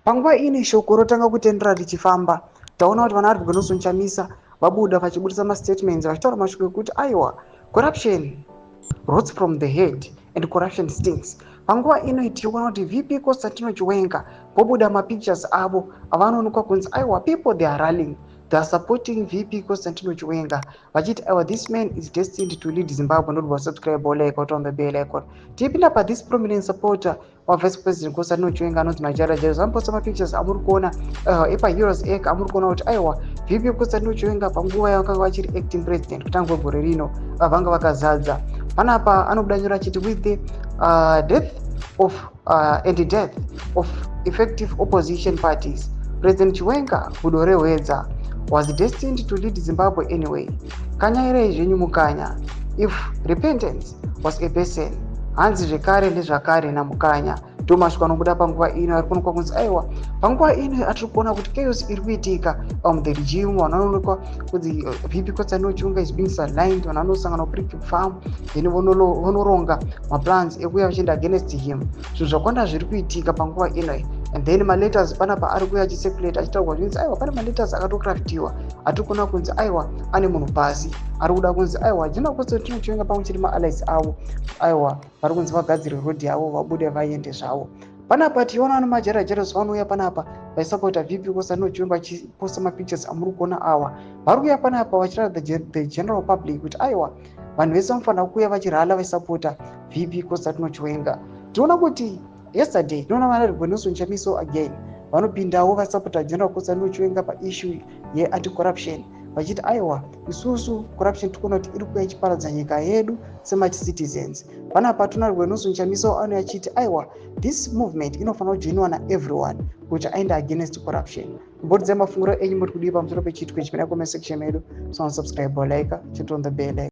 Panguva ino shoko rotanga kutenderera richifamba. Taona kuti vana Advocate Nelson Chamisa vabuda vachibudisa mastatements, vachitaura mashoko ekuti aiwa, corruption rots from the head and corruption stinks. Panguva ino tiri kuti VP Constantino Chiwenga vobuda mapictures avo avanoonekwa kunzi aiwa, people, they are rallying, they are supporting VP Constantino Chiwenga, vachiti aiwa, this man is destined to lead Zimbabwe. Not subscribe or like or on the bell icon. Tipinda pa this prominent supporter waVice President Constantino Chiwenga anonzi Majara Jairus, vanoposta mapictures amuri kuona epaHeroes Acre, amuri kuona kuti aiwa, VP Constantino Chiwenga panguva yavakanga vachiri acting president kutanga kwegore rino vanga vakazadza panapa. Anobuda nyora achiti, "With the death of and death of effective opposition parties, President Chiwenga Budorehwedza was destined to lead Zimbabwe anyway. Kanyairei zvenyu Mukanya. If repentance was a person." Hanzi zvekare ndezvakare naMukanya. Ndo mashoko anobuda panguva ino ari kuonekwa kunzi aiwa, panguva ino atiri kuona kuti chaos iri kuitika the regime. Vanhu vanoonekwa kunzi VP Constantino Chiwenga is being sidelined. Vanhu vanosangana kuPrickhill Farm, then vonoronga maplans ekuuya vachienda against him. Zvinhu zvakawanda zviri kuitika panguva ino. And then maletters panapa ari kuuya achicirculate, achitaurwa zvinzi aiwa, pane maletters akatocraftiwa atiri kuona kunzi aiwa, ane munhu pasi ari kuda kunzi aiwa, General Constantino Chiwenga pamwe chete maallies avo, aiwa, vari kunzi vagadzire road yavo, vabude vaende zvavo. Panapa tiona vano Majara Jairus vanouya panapa vaisapota VP Constantino Chiwenga, vachiposta mapictures amuri kuona awa. Vari kuuya panapa vachiratidza the general public kuti aiwa, vanhu vese vanofanira kuuya vachirala vaisapota VP Constantino Chiwenga. Tinoona kuti yesterday tinoona vana Nelson Chamiso again vanopindawo vasapota General Constantino Chiwenga paissue yeanti-corruption, vachiti aiwa, isusu corruption tikuona kuti iri kuuya ichiparadza nyika yedu semacitizens. Panapa tona Nelson Chamiso anouya achiti aiwa, this movement inofanira kujoiniwa naeveryone kuti aende against corruption. Mboridzai mafungiro enyu, muri kudii pamusoro pechiitiko ichi? Muna comment section medu. So subscribe, like, hit on the bell.